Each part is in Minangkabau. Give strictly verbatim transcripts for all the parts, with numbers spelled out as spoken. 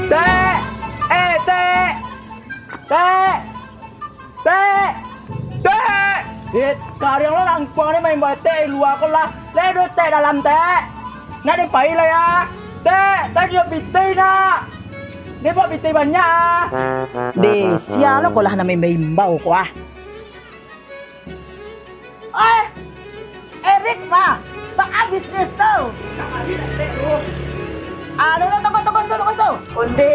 Tek! Eh, Tek! Tek! Tek! Tek! Eh, kariang lo rangkuang ni main bola Tek di lua ko lah. Lai do Tek dalam, Tek. Nak dipai lah ya. Tek, tadi yo pitih nak. Dia buat pitih banyak ah. Deh, sia lo ko lah nak main imbau ko ah. Eh, Erik mah, baa bisnis tu? Ah, tu, tu, tunggu, tunggu, tunggu, tunggu. Onde,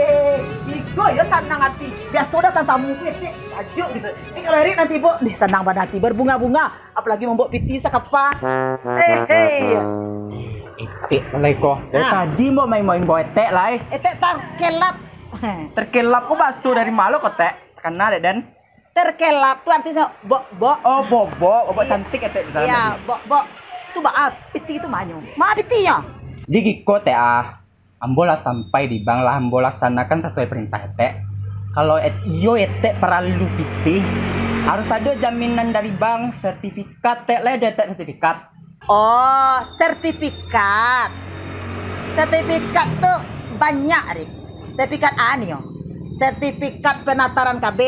iko yo sanang ati. Biaso datang tamu ko, Etek, tajuak gitu. Ni kalau Erik nanti, Bu, ni sanang bana ati, berbunga-bunga. Apalagi mambaok pitih sakapa. Eh, hei. Etek lai ko. Dari tadi mambaok main-main bao Etek lai. Etek tarkelap. Terkelap ko baso dari ma lo ko, Tek? Takana dek den. Terkelap tu artinyo bok-bok. Oh, bobok. Bobok cantik, Etek, di dalam. Iya, bobok. Tu baa, pitih tu ma nyo? Ma pitihnyo? Di giko, Tek, ah. Ambo lah sampai di bank, lah ambo laksanakan sasuai perintah Etek. Kalau et-, iyo Etek paralu pitih, harus ado jaminan dari bank, sertifikat, Tek, lai ado Etek sertifikat. Oh, sertifikat. Sertifikat tu banyak, Rik. Sertifikat A nio. Sertifikat penataran K B,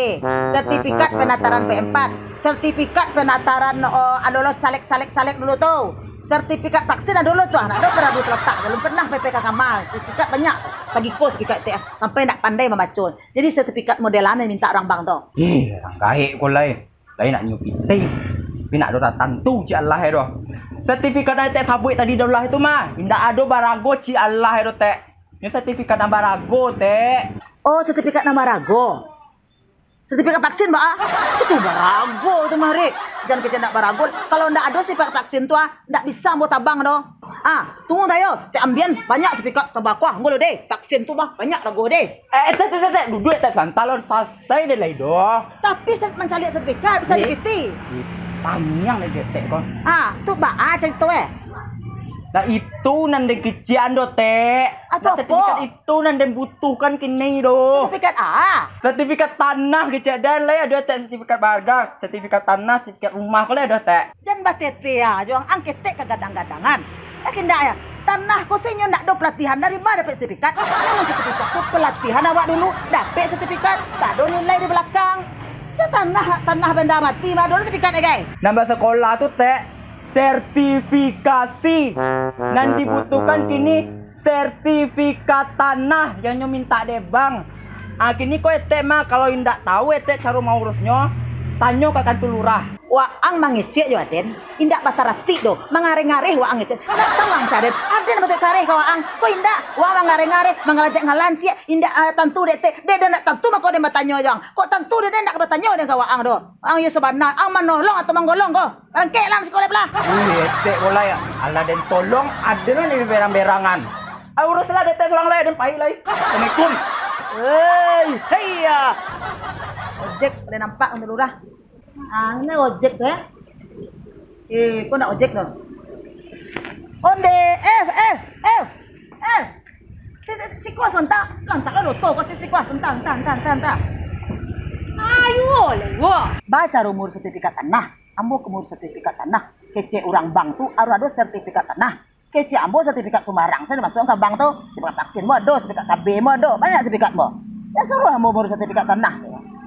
sertifikat penataran P empat, sertifikat penataran, oh, anu lo, caleg-caleg-caleg dulu tu. Sertifikat vaksin ado lo tu, anak tu pernah dulu terletak, belum pernah P P K K M A. Sertifikat banyak. Sagiko sertifikat Etek, sampai ndak pandai mambaco. Jadi sertifikat model a nan minta urang bank tu. Ih, urang gaek ko lai. Lai nak nyo pitih, tapi ndak ado tantu cik alah e doh. Sertifikat nan Etek sabuik tadi doh lah itu mah, indak ado barago cik alah e doh, Tek. Nyo sertifikat nan barago, Tek. Oh, sertifikat nan barago. Sertifikat vaksin, baa? Itu barago tu mah, Rik. Jan kecek ndak barago. Kalau ndak ado sertifikat vaksin tu ah, ndak bisa ambo tabang doh. Ah, tunggu tayo, Tek ambian banyak sertifikat tabako ah, nggo lo deh. Vaksin tu bah, banyak rago deh. Eh, eh, Tek, Tek, Tek, Tek, duduak, Tek, santai lo, sasai deh lai doh. Tapi sa-, mancaliak sertifikat bisa dipitih. Ih, tangiang deh, Tek, ko. Ah, tu baa carito, eh? Nah, itu nan den kician doh, Tek. Ah, tu apo? Sertifikat itu nan den butuhkan kini doh. Sertifikat a? Sertifikat tanah kecek den, lai ado, Tek, sertifikat barga, sertifikat tanah, sertifikat rumah ko lai ado, Tek. Jan batete ah, jo ang ketek kagadang-gadangan. Eh, indak ya, tanah ko se nyo ndak do pelatihan, dari ma dapek sertifikat? Memang sertifikat tu pelatihan awak dulu, dapek sertifikat, tak ado nilai di belakang. Sa tanah, tanah benda mati, ma ado sertifikat, eh, gai? Nan basakolah tu, Tek, sertifikasi. Nan dibutuhkan kini sertifikat tanah yang nyo mintak dek bank. Ah, kini ko etek mah, kalau indak tahu etek caro maurusnyo, tanyo ka kantua lurah. Waang mangecek jo aden, indak bataratik doh, mangareh-ngareh waang ngecek. Indak tahu ang si aden, aden batuk kareh ka waang. Ko indak, waang mangareh-ngareh, mangalantiak-ngalantiak, indak, ah, tantu dek etek. Dek den indak tantu, mako den batanyo jo ang. Kok tantu dek den indak batanyo den ka waang doh. Ang iyo sabana, ang manolong atau manggolong ko? Rangkek lah sikolah belah. Ui, etek ko lai, alah den tolong, aden lah ni berang-berangan. Ah, uruslah etek surang lai, den pai lai. Assalamualaikum. Hei, hei ya. Ojek, boleh nampak kan lurah? Ah, ini ojek tu, eh. Eh, kau nak ojek tu? Onde, eh, eh, eh, eh. Si, si, siko sebentar, lantak lah doto kau, si, siko sebentar, sebentar, sebentar, sebentar. Ayo, lah, wah. Baca umur sertifikat tanah. Ambo ka ngurus sertifikat tanah. Kecek urang bank tu harus ado sertifikat tanah. Kecek ambo sertifikat sumbarang sajo masuak ka bank tu. Sertifikat vaksin ambo ado, sertifikat K B ambo ado, banyak sertifikat ambo. Yo suruah ambo ngurus sertifikat tanah.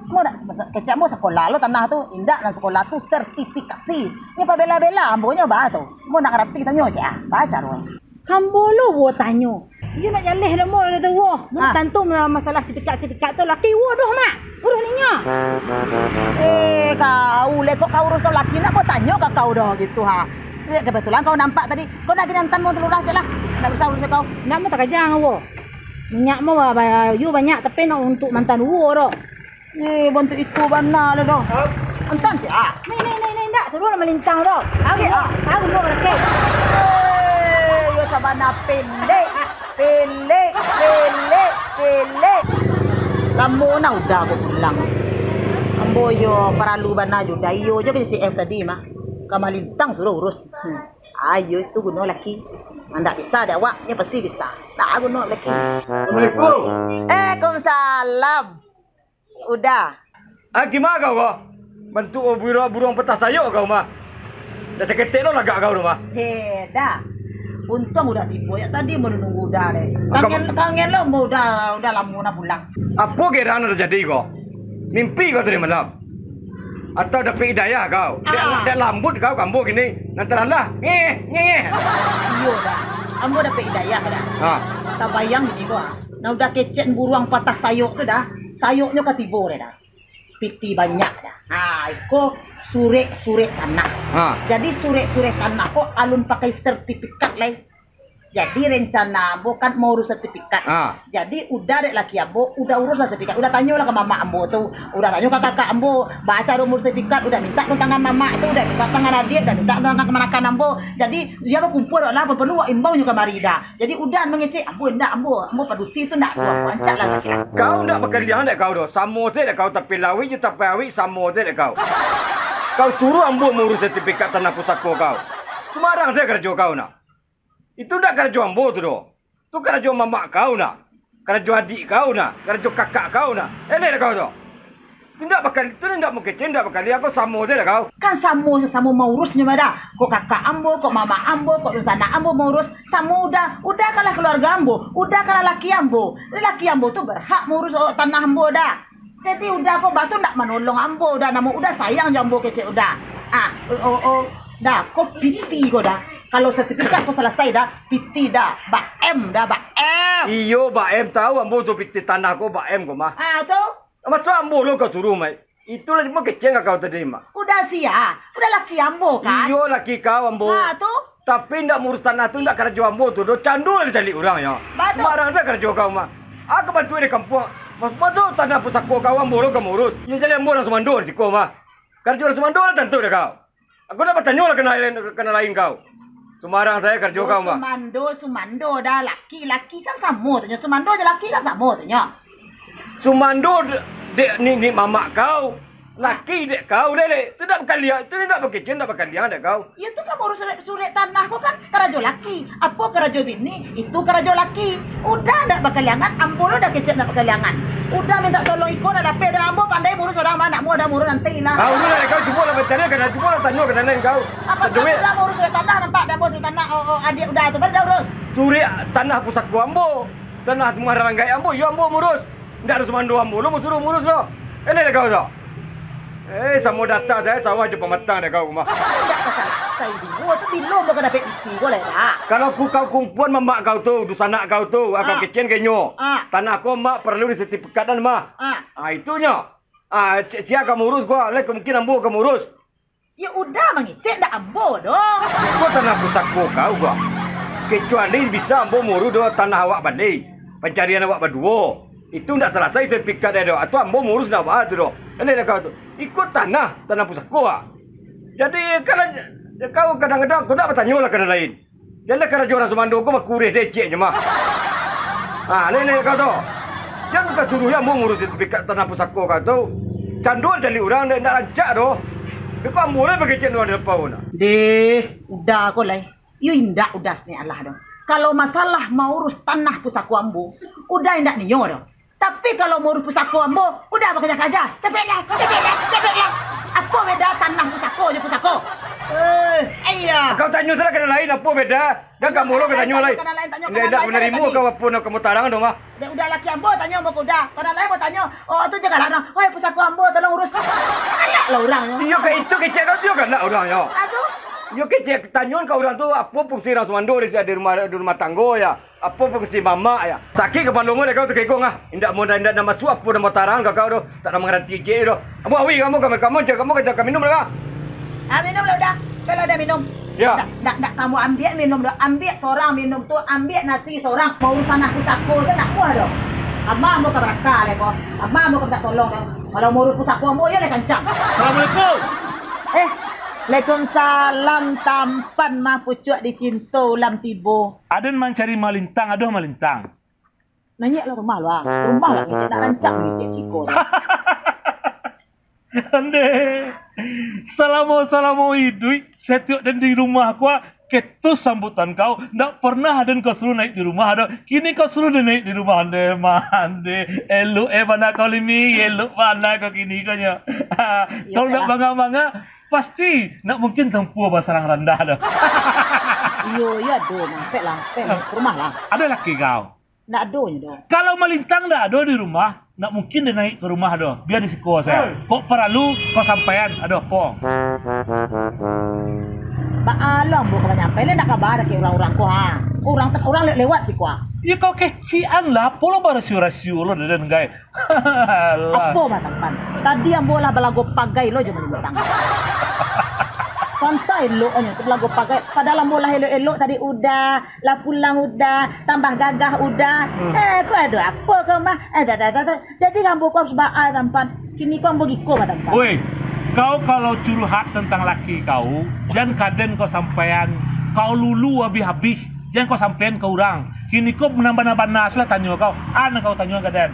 Ambo ndak, kecek ambo sakolah lo tanah tu, indak, nan sakolah tu sertifikasi. Nyo pabela-bela ambo nyo ba tu. Ambo ndak ngarati tanyo cek ah, ba caro. Ambo lo wo tanyo. Iyo nak jaleh dek ambo lah tu wo. Mun tantu ma-, masalah sertifikat-sertifikat tu laki wo doh mak. Uruih ninyo. Eh, kau leh kok kau urus kau laki nak kau tanyo ka kau doh gitu ha. Lihat kebetulan kau nampak tadi. Kau nak gini antan mau telurah cek lah. Ndak bisa urus kau. Ndak mau takajang wo. Minyak mau ba-, ba-, yu banyak tapi nak untuk mantan wo doh. Eh, bantuak itu bana lah doh. Antan cek ah. Ni, ni, ni, ni, ndak suruh lah malintang doh. Tahu ah, tahu doh laki. Eh, yo sabana pendek. Pendek, pendek, pendek. Lamo nah udah ko pulang. Ambo yo paralu bana jo dayo jo B C F tadi mah. Ka malintang suruh urus. Hmm. Ayo itu guno laki. Ndak bisa dek awak, nyo pasti bisa. Ndak guno laki. Assalamualaikum. Waalaikumsalam. Udah. Ah, gimana kau ko? Bantuak buruang, buruang patah sayok kau mah. Dah saketek lo lagak kau tu mah. Heh, dah. Untuang Uda tibo, yo tadi ambo nunggu Uda deh. Kangen, kangen lo ambo Uda, Uda lamo nak pulang. Apo kiranya tajadi ko? Mimpi kau tadi malam? Atau dapek hidayah kau? Dek, ah, dek lambuik kau ka ambo kini. Nan talalah, ngeh, ngeh. Iyo, Da. Ambo dapek hidayah, Da. Ha. Tabayang giko, ah. Nan Uda kecek buruang patah sayok tu, Da. Sayoknyo ka tibo deh, Da. Piti banyak, Da. Ha, iko surek-surek tanah. Ha. Jadi surek-surek tanah ko alun pakai sertifikat lai. Jadi rencana ambo kan mau urus sertifikat. Ah. Jadi Uda dek laki ambo, Uda uruslah sertifikat. Uda tanyolah ka mamak ambo tu, Uda tanyo ka kakak ambo, baa caro urus sertifikat, Uda minta tantangan mamak tu, Uda minta tantangan adiak, Uda minta tantangan kamanakan ambo. Jadi, yo bakumpua lah, perlu wak imbau nyo kamari, Da. Jadi Uda mangecek, ambo indak, ambo, ambo padusi tu indak, ambo rancak lah. Kau indak bakaliang dek kau doh, samo se dek kau, tapi lauik jo tapi awik samo se dek kau. Kau suruah ambo maurus sertifikat tanah pusako kau. Sumarang se karajo kau nah. Itu ndak karajo ambo tu doh. Tu karajo mamak kau nah. Karajo adik kau nah. Karajo kakak kau nah. Eleh dek kau tu. Tu ndak bakal-, tu ndak mukecek, ndak bakaliang, kau samo se dek kau. Kan samo, samo maurusnyo mah, Da. Kok kakak ambo, kok mamak ambo, kok dunsanak ambo maurus, samo Uda. Uda kan lah kaluarga ambo. Uda kan lah laki ambo. Laki ambo tu berhak maurus, oh, tanah ambo, Da. Jadi Uda ko batu ndak manolong ambo, Da, namo Uda sayang jo ambo kecek Uda. Ah, oh, oh, oh, Da, ko piti ko, Da. Kalau sertifikat ko salasai, Da, piti, Da, ba M, Da, ba M. Iyo, ba M, tahu ambo tu piti tanah ko ba M ko mah. Ah, tu? Maksud ambo lo kau suruh, Mai. Itulah cuma kecek kau tadi, Mak. Uda sia, Uda laki ambo kan? Iyo, laki kau ambo. Ha, tu? Tapi ndak murus tanah tu ndak karajo ambo tu doh, cando dicaliak urang nyo. Batua. Sumarang se karajo kau mah. Aku bantu di kampuang. Mas, mas tu tanah pusako kau ambo lo ka murus. Iyo, jadi ambo urang sumando di siko mah. Karajo urang sumando lah tantu dek kau. Aku ndak batanyo lah ka nan lain, ka nan lain kau. Sumarang sajo karajo kau mah. Sumando, sumando, Da, laki, laki kan samo tu nyo. Sumando jo laki kan samo tu nyo. Sumando de-, dek niniak mamak kau. Laki dek kau, Lele. Tu ndak bakaliang, tu ndak bakecek, ndak bakaliang dek kau. Iyo tu kan urus surek-surek tanah ko kan karajo laki. Apo karajo bini, itu karajo laki. Uda ndak bakaliangan, ambo lo Uda kecek ndak bakaliangan. Uda minta tolong iko, ndak dapek, Uda, ambo pandai murus urang mah, ndak mau Uda murus nanti lah. Ah, udah lah, kau cubolah bancari, kau cubolah tanyo ka nan lain kau. Apo duit Uda murus surek tanah, nampak Uda murus surek tanah, oh, oh, adiak Uda tu, baru Uda urus. Surek tanah pusako ambo, tanah rumah ranggai ambo, iyo ambo murus. Indak ado sumando ambo lo, ambo suruah murus lo. Eleh dek kau tu. Eh, samo datang sajo, sawah jo pamatang dek kau mah. Indak tasalasai juo tu, bilo ambo ka dapek piti ko lai, Da? Kalau ku-, kau kumpuan mamak kau tu, dunsanak kau tu, akak kecek ka inyo. Ah. Tanah ko mak paralu di sertifikatan mah. Ah. Ah, itunyo. Ah, si-, sia ka murus ko, lai mungkin ambo ka murus. Yo Uda mangecek, ndak ambo doh. Iko tanah pusako kau ko. Kecuali bisa ambo murus doh tanah awak baleh, pancarian awak baduo. Itu ndak salasai sertifikat dek doh. Atau ambo murus ndak baa tu doh. Eleh dek kau tu. Iko tanah, tanah pusako ah. Jadi, kalau kau kadang-kadang kau ndak batanyo lah ka nan lain. Jan lah karajo urang sumando ko bakureh se kecek nyo mah. Ah, lai, lai kau tu. Jan ka suruah ambo murus sertifikat tanah pusako kau tu. Cando caliak urang, ndak, ndak rancak doh. Iko ambo lai bakecek urang di lapau nah. Deh, Uda ko lai. Iyo indak Uda saniaik alah doh. Kalau masalah maurus tanah pusako ambo, Uda indak nio doh. Tapi kalau maurus pusako ambo, Uda bakaja-kaja. Capeklah, capeklah, capeklah. Apo beda tanah pusako jo pusako? Eh, iya. Kau tanyo salah ka nan lain, apo beda? Dah kamu lo ka tanyo lai. Ka nan lain, tanyo ka nan lain. Indak manarimo kau apo nan kamu tarang tu mah. Dek Uda laki ambo, tanyo ambo ka Uda. Ka nan lain ambo tanyo, oh, tu je galak nah. Oi, pusako ambo, tolong urus. Galak lah urang nyo. Iyo ka itu kecek kau tu galak urang nyo. Aduh. Iyo kecek tanyo ka urang tu, apo fungsi urang sumando di, di rumah, di rumah tanggo ya? Apo fungsi mamak ya? Sakik kapalo ambo dek kau takegong ah. Indak mau, indak, indak masuak apo nan batarang ka kau tu. Tak nak mangarati kecek tu. Ambo awi kamu, kamu, kamu, kamu, kamu, kamu minum lah. Ah, minum lah Uda. Kalau Uda minum. Ya. Ndak, ndak, ndak kamu ambiak minum doh. Ambiak sorang minum tu, ambiak nasi sorang. Mau tanah pusako tu ndak puas doh. Amah ambo ka baraka lai ko. Amah ambo ka minta tolong doh. Kalau mau urus pusako ambo, iyo lai kancang. Assalamualaikum. Eh, Waalaikumsalam, tampan mah pucuak dicinto ulam tibo. Aden mancari malintang, adoh malintang. Naiak lah rumah lu, ah. Rumah lah ngecek nak rancak ngecek siko tu. Ande, salamo-salamo iduik, satiok den di rumah ko, ah, ketus sambutan kau, ndak pernah den kau suruh naiak di rumah doh. Kini kau suruh den naiak di rumah, ande, mah, ande. Elok, eh, bana kau, Limi, elok bana kau kini kau nyo. Iyo, kau ndak lah. Bangah-bangah, pasti ndak mungkin tampuah basarang randah doh. Iyo, iyo ado, mampek lah, mampek lah, ka rumah lah. Ado laki kau? Ndak ado nyo doh. Kalau Malintang ndak ado di rumah, ndak mungkin den naiak ka rumah doh. Bia di siko sajo. Kok paralu kau sampaian, ado apo? Baa lo ambo ka manyampai, lai ndak kaba ado kek urang-urang ko, ha. Urang, urang le-, lewat siko, ha. Yo kau kecek an lah, apo lo barasio-rasio lo den gai. Alah. Apo mah, Tampan? Tadi ambo lah balago pagai lo jo Malintang. Santai eloknyo tu balago pagai. Padahal ambo lah elok-elok tadi, Uda, lah pulang Uda, tambah gagah Uda. Hmm. Eh, ko ado apo kau mah? Eh, dah, dah, dah, dah. Jadi ambo ko harus baa, Tampan? Kini ko ambo giko mah, Tampan. Oi, kau kalau curhat tantang laki kau, jan ka den kau sampaian. Kau lulu abih-abih, jan kau sampaian ka urang. Kini ko nan bana-bana sudah tanyo kau. An kau tanyo ka den.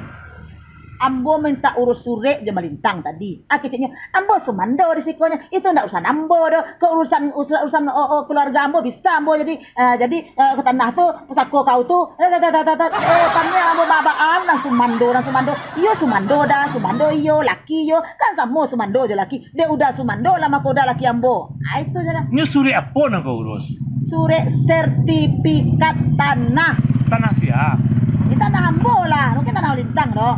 Ambo mintak urus surek jo Malintang tadi. Ah, keceknyo, ambo sumando di sikonyo. Itu ndak urusan ambo doh. Ko urusan, urusan, urusan, o, o, keluarga ambo bisa ambo jadi, ah, jadi, ah, ka tanah tu, pusako kau tu. Eh, dah, dah, dah, dah, dah. Eh, paniang ambo babaan, nan sumando, nan sumando. Iyo sumando dah, sumando iyo, laki iyo. Kan samo sumando jo laki. Dek Uda sumando lah mako Uda laki ambo. Ah, itu je lah. Nyo surek apo nan kau urus? Surek sertifikat tanah. Tanah sia? Di tanah ambo lah. Mungkin tanah Malintang doh.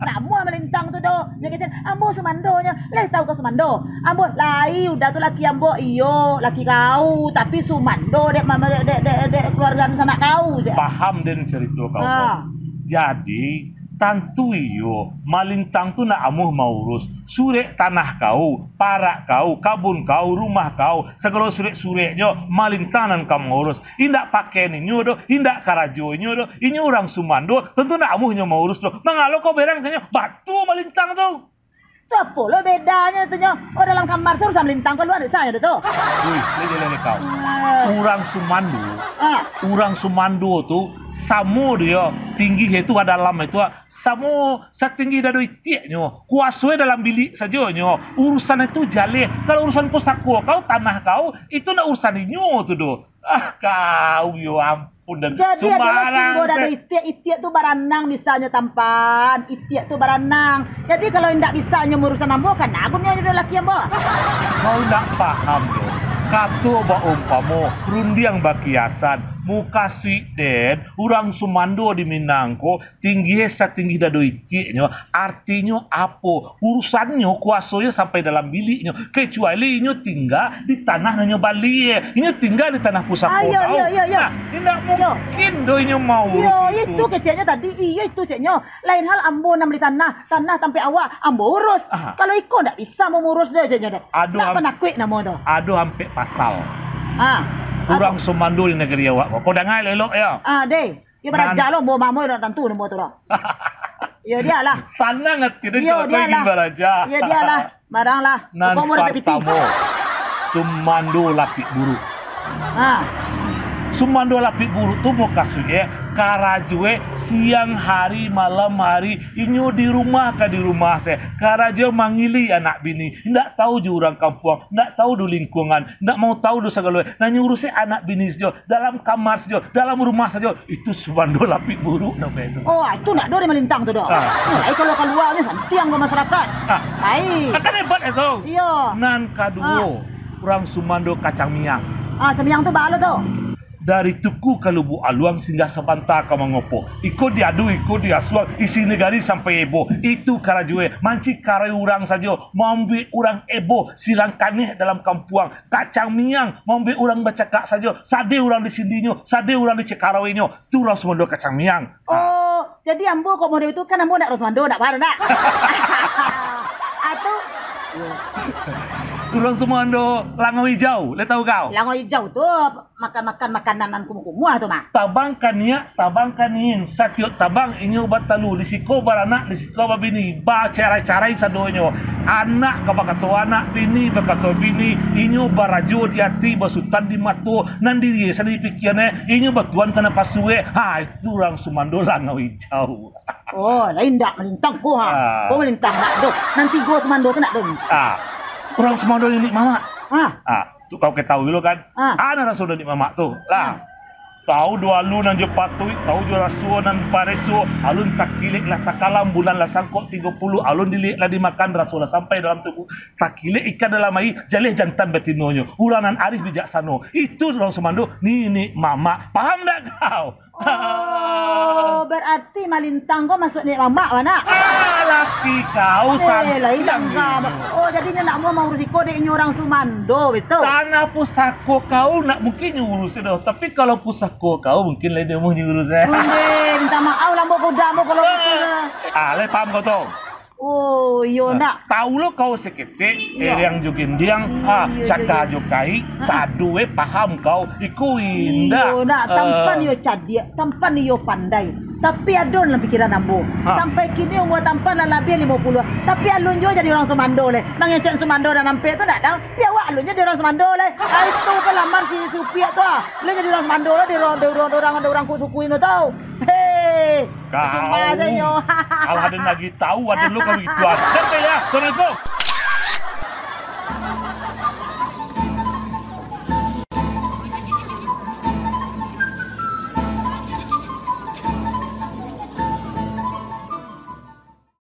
Namuah Malintang tu doh. Nyo kecek, ambo sumando nyo. Lai tahu kau sumando? Ambo lai Uda tu laki ambo. Iyo, laki kau. Tapi sumando dek, dek, dek, dek, dek keluarga sanak kau je. Paham den carito kau. Ha. Jadi, tantu iyo, Malintang tu nak amuah maurus surek tanah kau, parak kau, kabun kau, rumah kau, sagalo surek-sureknyo, Malintang nan ka maurus. Indak pakaian inyo doh, indak karajo inyo doh, inyo urang sumando, tantu nak amuah nyo maurus doh. Mangalo kau berang kanyo, batua Malintang tu. Tu apo lo bedanyo tu nyo? Oh, dalam kamar se urusan Malintang, kalua ndak bisa nyo tu. Wih, leleh-leleh kau. Ah. Urang sumando, ah, urang sumando tu samo dio, tinggi itu, dalam itu, ah, samo satinggi dado itiaknyo, kuasonyo dalam bilik sajonyo. Urusan itu jaleh. Kalau urusan pusako kau, tanah kau, itu ndak urusan inyo tu doh. Ah, kau yo ampun, dan jadi adalah sumbarang singgo dado itiak, itiak tu baranang bisanyo, Tampan. Itiak tu baranang. Jadi kalau indak bisanyo maurusan ambo, kan agun nyo jadi laki ambo. Kau ndak paham doh. Kato baumpamo, rundiang bakiasan, mukasuik den, urang sumando di Minang ko, tinggi satinggi dado itiaknyo, artinyo apo? Urusannyo, kuasonyo sampai dalam biliknyo, kecuali inyo tingga di tanah nan nyo bali, inyo tingga di tanah pusako. Ayo, kau, iyo, iyo, iyo. Nah, indak mungkin doh inyo maurus itu. Iyo, itu keceknyo tadi, iyo itu keceknyo. Lain hal ambo nan bali tanah, tanah tampek awak, ambo urus. Aha. Kalau iko ndak bisa maurus doh keceknyo doh. Aduh, ndak am-, panakuik namo tu. Aduh, ampek pasal. Ah. Urang sumando di nagari awak ko. Kau danga elok-elok yo. Ah, deh. Yo baraja lo, ambo mamo dak tantu namo tu doh. Yo, dialah. Sanang ati den. Yo, kau ingin baraja. Yo, dialah. Marang lah. Nan partamo, sumando lapik buruak. Ha. Sumando lapik buruak tu mukasuik e, karajo e siang hari, malam hari, inyo di rumah ka di rumah se. Karajo mangili anak bini, indak tahu jo urang kampuang, indak tahu jo lingkungan, indak mau tahu jo sagalo. Nan nyo urus e anak bini sajo, dalam kamar sajo, dalam rumah sajo. Itu sumando lapik buruak namo itu. Oh, itu ndak ado di Malintang tu doh. Ah. Eh, kalau kalua ni santiang ka masyarakat. Ah. Ai. Kan hebat itu. Iyo. Nan kaduo, ah, urang sumando kacang miang. Ah, kacang miang tu baa lo tu? Dari Tuku ka Lubuk Aluang singgah sabanta ka Mangopo. Iko diadu, iko diasuang, isi nagari sampai eboh. Itu karajo e, mancikaroi urang sajo, mambuek urang eboh, silang kaneh dalam kampuang. Kacang miang, mambuek urang bacakak sajo, sadeh urang di sindinyo, sadeh urang di cakaroinyo, tu urang sumando kacang miang. Oh, jadi ambo kok model itu, kan ambo ndak urang sumando, ndak paham, ndak? Atu? Urang sumando langau ijau, lai tahu kau? Langau ijau tu makan-makan makanan nan kumuh-kumuh tu mah. Tabang kaniak, tabang kaniin, satiok tabang inyo batalu, di siko baranak, di siko babini, bacarai-carai sadonyo. Anak ka bakato anak, bini bakato bini, inyo barajo di ati, basutan di mato, nan diri e sadang dipikia e, inyo batuan ka napasu e. Ha, itu urang sumando langau ijau. Oh, lain ndak Malintang ko, ha. Ah. Ko Malintang ndak doh. Nan tigo sumando tu ndak doh. Ah. Urang sumando niniak mamak. Ah. Ah. Tu kau ketahui lo kan? Ah. Ado raso dari mamak tu. Lah. Ah. Kau doh alun nan jo patuik, kau jo raso nan pareso, alun takilek lah takalam, bulan lah sangkok tigo puluh, alun diliek lah dimakan, raso lah sampai dalam tubuh, takilek ikan dalam aia, jaleh jantan batinonyo, urang nan arif bijaksano, itu urang sumando, niniak mamak, paham ndak kau? Oh, berarti malintang ko masuak niniak mamak, wak nak? Ah, laki kau Eh, lain santiang jangka, ini. Oh, jadi nyo nak mau maurusi ko dek inyo urang sumando, betul? Tanah pusako kau nak mungkin nyo urusi doh, tapi kalau pusako kau mungkin lain nyo mau nyo urusi, eh. Onde, minta maaf lah, Mbok, kuda, Mbok, kalau gitu, lah. Ah, lai paham kau tu? Oh, iyo, Nah, nak. Tahu lo kau saketek, Iyo. Eriang jo gendiang, Iyo, ah, iyo, caka iyo. jo kai, Ah. sado, eh, paham kau. Iko indak, Iyo, nak. Tampan eh. iyo cadiak, tampan iyo pandai. Tapi ado dalam pikiran ambo. Ah. Sampai kini umua tampan lah labiah limo puluah. Tapi alun juo jadi urang sumando lai. Mangecek sumando nan ampek tu ndak dang. Biar awak alun jadi urang sumando lai. Ah, itu kan laman si Supiak tu, ah. Alun jadi urang sumando lai, di urang, di urang, di urang, di urang suku ino tu. Hei. Kau. Cuma sajo. Alah, ado lagi tahu, ado lo kau gituan. Sampai ya. Assalamualaikum.